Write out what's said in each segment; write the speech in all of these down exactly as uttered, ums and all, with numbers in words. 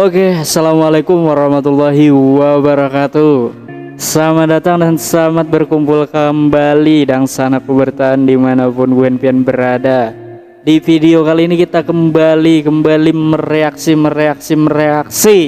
Oke, assalamualaikum warahmatullahi wabarakatuh. Selamat datang dan selamat berkumpul kembali dangsanakku bertahan dimanapun buhan pian berada. Di video kali ini kita kembali kembali mereaksi mereaksi mereaksi.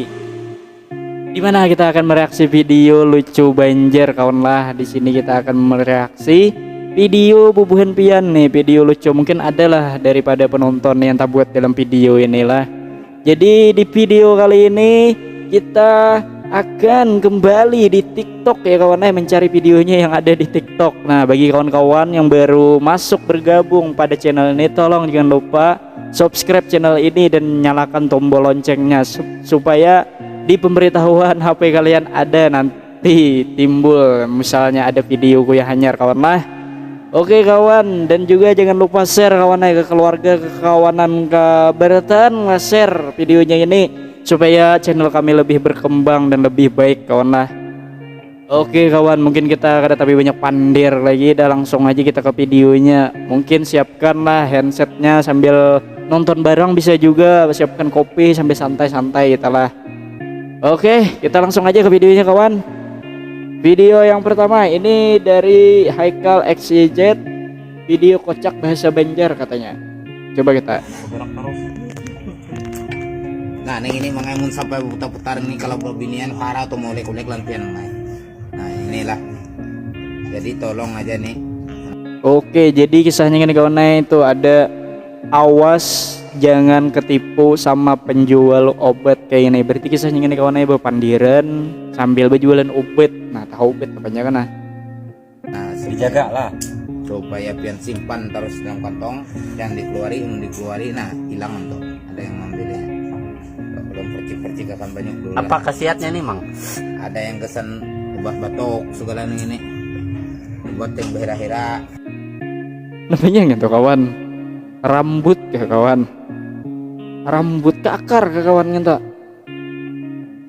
Di mana kita akan mereaksi video lucu Banjar, kawan lah. Di sini kita akan mereaksi video bubuhan pian nih, video lucu mungkin adalah daripada penonton yang terbuat dalam video inilah. Jadi di video kali ini kita akan kembali di TikTok ya kawan eh, mencari videonya yang ada di TikTok. Nah, bagi kawan-kawan yang baru masuk bergabung pada channel ini, tolong jangan lupa subscribe channel ini dan nyalakan tombol loncengnya sup- supaya di pemberitahuan H P kalian ada nanti timbul misalnya ada videoku yang hanyar, kawan lah. Oke kawan, dan juga jangan lupa share kawan eh, ke keluarga, ke kawanan, ke beratan lah, share videonya ini supaya channel kami lebih berkembang dan lebih baik, kawan lah. Oke kawan, mungkin kita kada tapi banyak pandir lagi, dah langsung aja kita ke videonya. Mungkin siapkanlah headsetnya sambil nonton bareng bisa juga, siapkan kopi sambil santai-santai kita lah. Oke, kita langsung aja ke videonya kawan. Video yang pertama ini dari Haikal X Y Z, video kocak bahasa Banjar katanya. Coba kita. Nah, ning ini mangai mun sampai putar-putar nih kalau bebinian para atau molek-olek lampian mai. Nah, inilah. Jadi tolong aja nih. Oke, jadi kisahnya gini kawan eh, itu ada awas jangan ketipu sama penjual obat kayak ini. Berarti kisahnya gini kawan eh, berpandiran sambil berjualan obat. Nah, tahu obat apanya kan nah? Nah, Dijaga lah. Supaya pian simpan terus dalam kantong, jangan dikeluari, mun dikeluari nah hilang tuh. Ada yang ngambilnya. Belum percik-percik akan banyak dulu. Apa khasiatnya nih, Mang? Ada yang kesan obat batuk segala nih ini. Obat yang berhira-hira. Namanya nggak tuh kawan? Rambut ke kawan. Rambut ke akar ke kawan ngentok.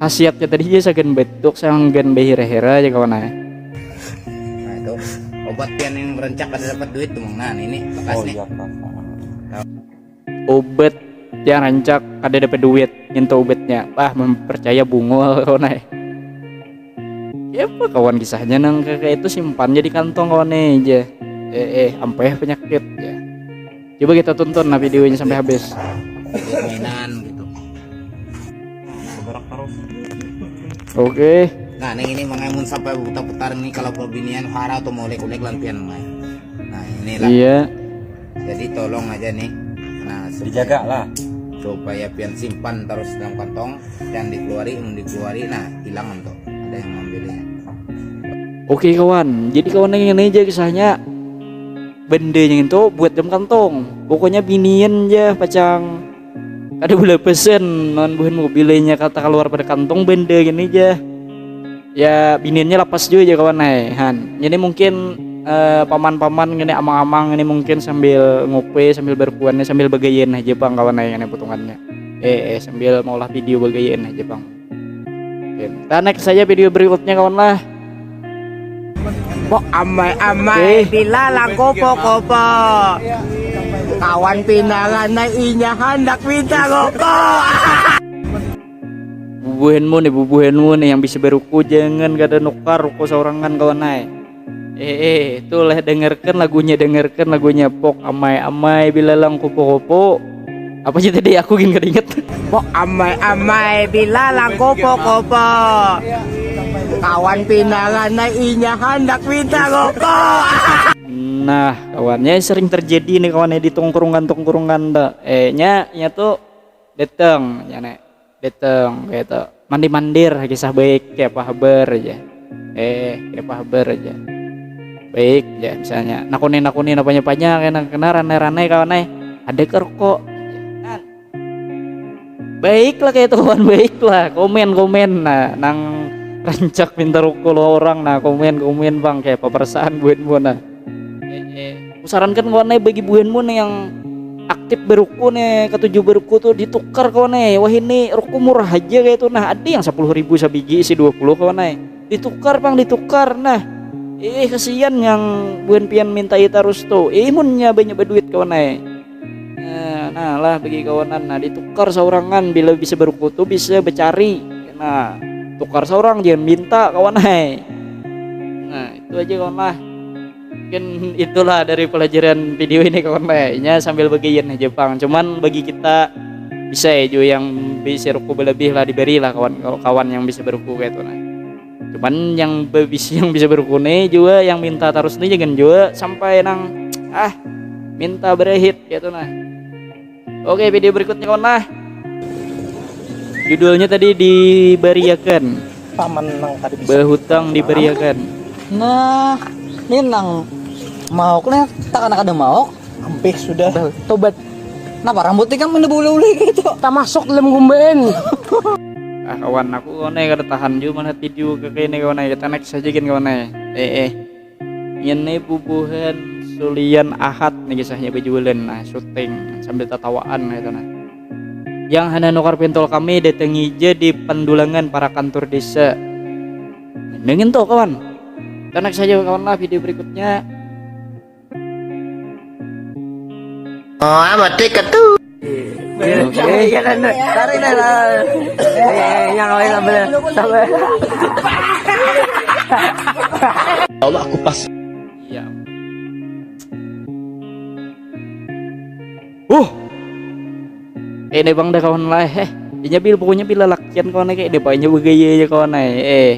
Khasiatnya tadi aja sagan batuk, sagan behira-hira aja kawan ay. Nah itu obat pian yang rencak ada dapat duit tuh, Mang. Nah ini bekas Oh nih. Iya, Pak. Obat yang rancak kada dapat duit, nyentuh obatnya, wah mempercaya bungul kawan ay. Siapa kawan kisahnya nang kayak itu simpan jadi kantong kawan aja. Eh eh ampeh penyakit ya. Coba kita tonton nah videonya sampai habis. Mainan gitu. Bergerak terus. Oke. Nah, ning ini mangai mun sampai putar-putar nih kalau bebinian hara atau molek-olek lampian mai. Nah, inilah. Iya. Jadi tolong aja nih. Nah, sup- Dijaga lah. supaya pian simpan terus dalam kantong, jangan dikeluari, mun dikeluari nah hilang tuh. Ada yang ngambilnya. Oke kawan, jadi kawan yang ini aja kisahnya. Benda yang itu buat dalam kantong. Pokoknya binian aja pacang. Kada boleh pesen non buhan mobilnya kata keluar pada kantong benda gini aja. Ya biniannya lapas juga aja kawan ay han. Jadi mungkin eh, paman-paman gini amang-amang ini mungkin sambil ngopi sambil berkuannya sambil bagayan aja bang kawan ay ini potongannya. Eh, eh sambil maulah video bagayan aja bang. Oke. Kita next saja video berikutnya kawan lah. Pok amai-amai Oke. bilalang kopo-kopo. Kawan pinangan na inya handak minta rokok. Bubuhanmu nih, bubuhanmu nih yang bisa beruku jangan kada nukar ruko saurangan kawan ay. Eh eh, itu lah dengarkan lagunya, dengarkan lagunya pok amai-amai bilalang kopo-kopo. Apa aja tadi aku gin kada ingat. Pok amai-amai bilalang kopo-kopo. Kawan pinangan na inya handak minta rokok. Nah, kawannya sering terjadi nih kawannya di tongkrungan-tongkrungan tuh. Eh, nya, nya tuh datang, ya nek. Datang kayak tuh. Mandi-mandir kisah baik kayak apa habar aja. Eh, kayak apa habar aja. Baik ya misalnya. Nakuni-nakuni apanya-apanya kayak nang kena rane-rane kawan eh. Ada ke rokok. Kan? Baiklah kayak itu kawan, baiklah. Komen-komen nah nang rancak minta rokok lo orang nah komen-komen bang kayak apa perasaan buatmu nah. Eh, eh. Kusarankan kawan eh bagi buhanmu nih yang aktif beruku nih ketujuh beruku tuh ditukar kawan eh wah ini ruku murah aja kayak itu nah ada yang sepuluh ribu sabiji isi dua puluh kawan eh ditukar bang ditukar nah eh kasihan yang buhan pian mintai terus tuh eh munnya banyak berduit kawan eh nah, Nah lah, bagi kawanan, nah, ditukar saurangan, bila bisa baruku tu bisa bacari. Nah, tukar saurang, jangan minta, kawan ai. Nah, itu aja, kawan lah. Mungkin itulah dari pelajaran video ini, kawan lah. Nya sambil bagayan aja pang. Cuman bagi kita bisa ya, jua yang bisi ruku balabih lah, diberi lah, kawan, kawan yang bisa baruku kaitu nah. Cuman yang babisi yang bisa baruku ni jua, yang minta tarus ni jangan jua sampai nang, ah, minta barahit kaitu nah. Oke, video berikutnya, kawan lah. Judulnya tadi dibariakan. Paman nang tadi bisa. Bahutang dibariakan. Nah, ini nang mauk nih, tak kena kada mauk. Ampih sudah. Udah, tobat. Napa rambut ikam mana bulu-bulu gitu? Tak masuk dalam gumbaan. Ah, kawan, aku, kawan ai, kada tahan jua melihat video kaya ini, kawan ai. Kita next saja gin, kawan ai. Eh, eh. Ini bubuhan Sulian Ahad nih kisahnya, bajualan, nah, syuting sambil tatawaan gitu nah. Yang hana nukar pintol kami, datangi ja di Pandulangan, para kantur desa. Mendingin tuh, kawan. Kita next saja, kawan lah, video berikutnya. Oh, amat dekat tuh. Oke. Iya kan, tarik dah lah. Eh, yang awal sabar, sabar. Ya Allah, aku pas. Iya. Uh. Eh, ini bang dah, kawan lah, eh. Inya bil, pokoknya bila lakian, kawan ai, kayak dia banyak bagaya aja, kawan ai. Eh,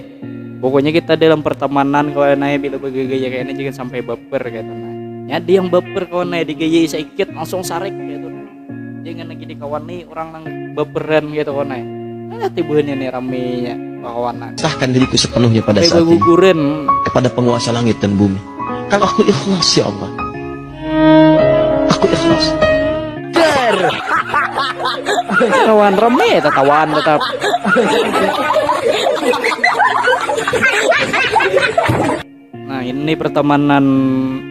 pokoknya kita dalam pertemanan, kawan ai, bila bagaya kayak ini jangan sampai baper gitu nah. Nya ada yang baper, kawan ai, digayai saikit langsung sarik gitu nah. Jangan lagi dikawani orang nang baperan gitu, kawan ai. Ah, tibuhannya nih ramenya bakawanan. Serahkan diriku sepenuhnya pada saat ini. Baguguran. Kepada penguasa langit dan bumi. Kalau aku ikhlas, ya Allah. Aku ikhlas. Kawan rame, tatawaan tetap. Nah, ini pertemanan,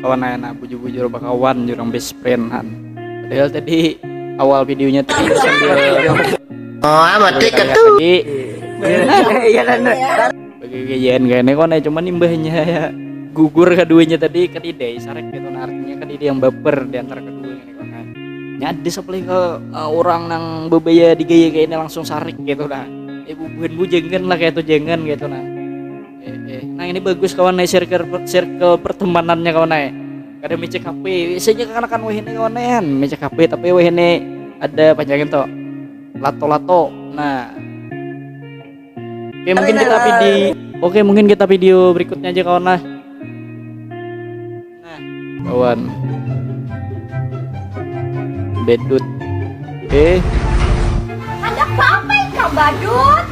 kawan ai, nah, bujur-bujur bakawan, jurang best friend han. Padahal tadi awal videonya tadi sambil. Oh, amat dekat tuh. Tadi. Iya kan. Bagi gajian kayaknya, kawan ai, cuman imbahnya ya gugur keduanya tadi, kadidai sarik gitu nah, artinya kadidai yang baper di antara kedua ini, kawan ai. Nya ada sapalih ke, eh, orang nang bebaya digaya kayak ini langsung sarik gitu nah. Eh, bubuhan bu, jangan lah kayak itu, jangan gitu nah. Eh, eh. Nah, ini bagus, kawan ai, circle, circle pertemanannya, kawan ai. Kada micik H P, biasanya kekanakan weh ini, kawan ai, han, micik H P, tapi weh ini ada panjangin tuh, lato-lato. Nah, oke, mungkin kita video, oke, mungkin kita video berikutnya aja, kawan lah. Nah, kawan. Bedut. Oke. Ada apa ikam, badut?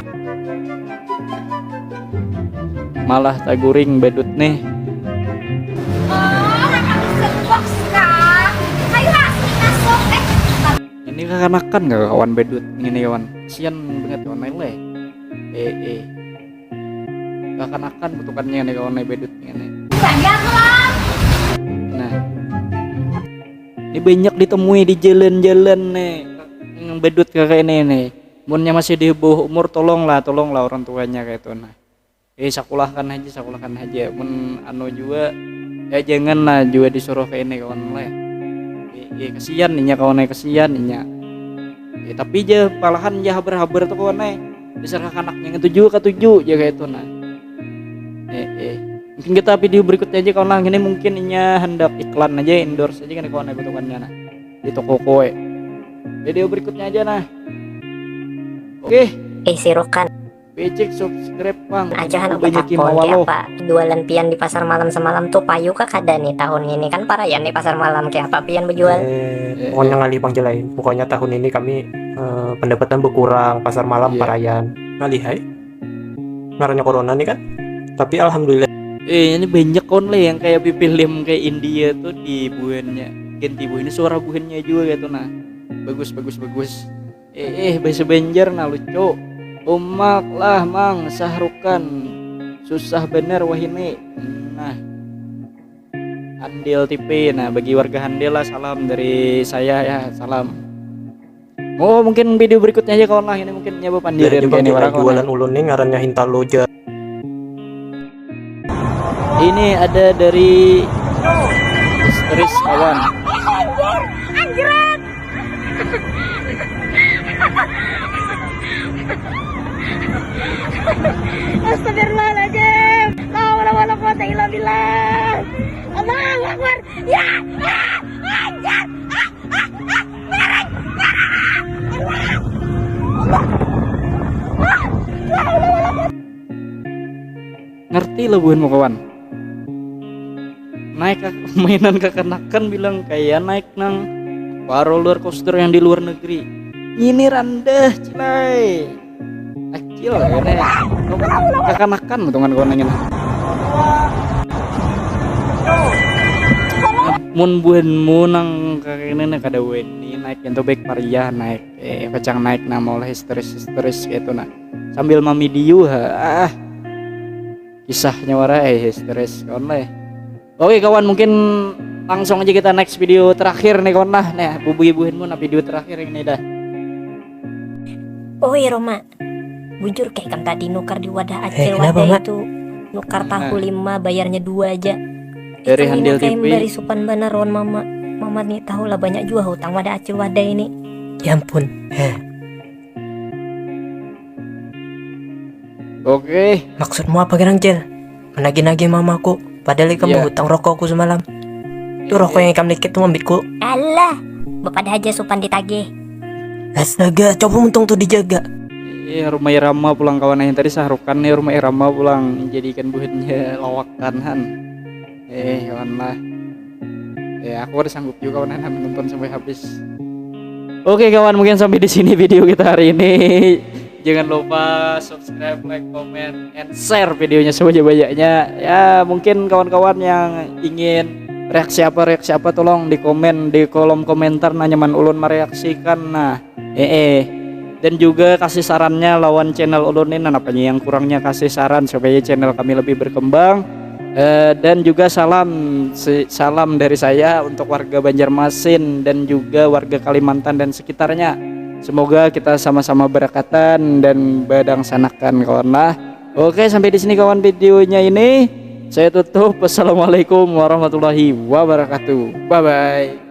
Malah taguring badut nih. Oh, raka bisa box kah? Ayo, asli masuk. Eh, ini kakanakan gak, kawan, badut ini, kawan? Kasian banget, kawan, ayo leh. Eh, eh. Kakanakan butukannya nih, kawan, nih, badut ini. Banyak lah. Nah. Ini banyak ditemui di jalan-jalan nih. Yang badut kayak ini nih. Munnya masih di bawah umur, tolonglah, tolonglah orang tuanya kayak itu nah. Eh, sakulahkan aja, sakulahkan aja. Mun anu jua, ya janganlah jua disuruh kayak ini, kawan lah. Eh, eh, kasihan inya, kawan ai, kasihan inya. Eh, tapi ja malahan ja habar-habar tuh, kawan ai. Dasar kakanaknya itu jua katuju ja kayak itu nah. Eh, eh. Mungkin kita video berikutnya aja, kawan lah. Ini mungkin inya hendak iklan aja, endorse aja kan, kawan ai, butuhannya nah. Di toko kue. Video berikutnya aja nah. Oke. Eh, sirukan. Becek subscribe pang. Aja han, aku banyak takon kayak apa jualan pian di pasar malam semalam tuh, payu kah kada nih tahun ini, kan parayan nih pasar malam, kayak apa pian bejual? Eh, pokoknya ngalih pang jelai. Pokoknya tahun ini kami, eh, pendapatan berkurang, pasar malam parayan. Ngalih hai. Ngarannya corona nih kan. Tapi alhamdulillah. Eh, ini banyak, kawan lah, yang kayak film kayak India tuh di buhannya. Ganti buhannya, suara buhannya juga gitu nah. Bagus, bagus, bagus. Eh, eh, bahasa Banjar nah lucu. Umak lah, Mang, sahrukan. Susah bener wahini. Nah. Handil T V. Nah, bagi warga Handil lah, salam dari saya ya, salam. Oh, mungkin video berikutnya aja, kawan lah. Ini mungkin nyoba pandirin kayak ini, kawan. Jualan ulun nih ngarannya Hintalo ja. Ini ada dari Istris, kawan. Anjir, anjir. Astagfirullahaladzim. La haula wala quwata illa billah. Allahu Akbar. Ya. Ah, anjir. Ah, ah, ah, miring, miring. Allah. Allah. Ah, la haula wala quwata. Ngerti lah buhanmu kawan. Naik kak-, mainan kakanakan bilang kayak naik nang apa roller coaster yang di luar negeri. Ini randah cilai. Acil ini. Kakanakan betungan kawan ini. Mun buhanmu nang kayak ini nih kada wani naik yang baik pariah naik eh pacang naik nah maulah histeris histeris kayak itu nah sambil mamidiu ha ah kisahnya wara eh histeris kawan lah. Oke kawan, mungkin langsung aja kita next video terakhir nih kawan lah. Nah, bubu ibuinmu nah video terakhir ini dah. Oi Roma, bujur kayak kam tadi nukar di wadah acil kenapa, wadah Mak? Itu nukar tahu lima bayarnya dua aja. Dari Ikam Handil ini kayak T V. Memberi supan banar lawan mama. Mama nih tahu lah banyak juga hutang wadah acil wadah ini. Ya ampun. Heh. Oke, Maksudmu apa gerang cil? Menagih-nagih mamaku. Padahal ikam Iya. Menghutang rokokku semalam. Itu rokok yang ikam likit tuh mambitku. Alah, bapak aja supan ditagih. Astaga, coba untung tuh dijaga. Eh, rumah irama pulang kawan yang tadi sahrukan nih rumah irama pulang jadikan buhannya lawakan han. Eh, kawan lah. Ya, aku udah sanggup juga kawan han nonton sampai habis. Oke kawan, mungkin sampai di sini video kita hari ini. Jangan lupa subscribe, like, comment, and share videonya sebanyak-banyaknya. Ya, mungkin kawan-kawan yang ingin reaksi apa, reaksi apa, tolong di komen di kolom komentar. Nah, nyaman ulun mereaksikan. Nah, eh, eh. Dan juga kasih sarannya lawan channel ulun ini. Nah, apanya yang kurangnya kasih saran supaya channel kami lebih berkembang. Eh, dan juga salam si- salam dari saya untuk warga Banjarmasin dan juga warga Kalimantan dan sekitarnya. Semoga kita sama-sama berakatan dan badangsanakan kawan lah. Oke, sampai di sini kawan videonya ini. Saya tutup. Wassalamualaikum warahmatullahi wabarakatuh. Bye bye.